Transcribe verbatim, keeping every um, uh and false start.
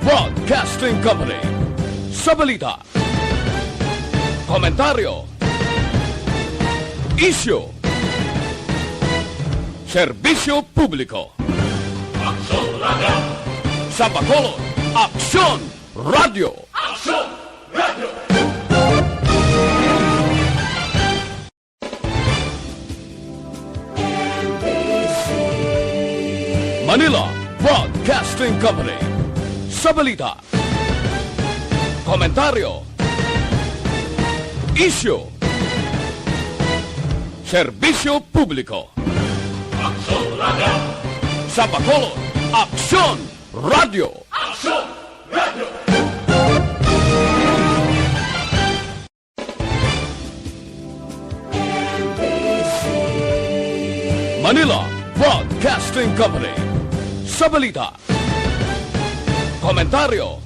Broadcasting Company. Sa balita, komentaryo, isyu, serbisyo publiko. Aksyon Radio. Sa Bacolod, Aksyon Radio. Aksyon Radio. Manila Broadcasting Company. Sa balita, komentaryo, isyu, serbisyo publiko. Aksyon Radio. Sa Bacolod, Aksyon Radio. Aksyon Radio. Manila Broadcasting Company. Sa balita, komentaryo,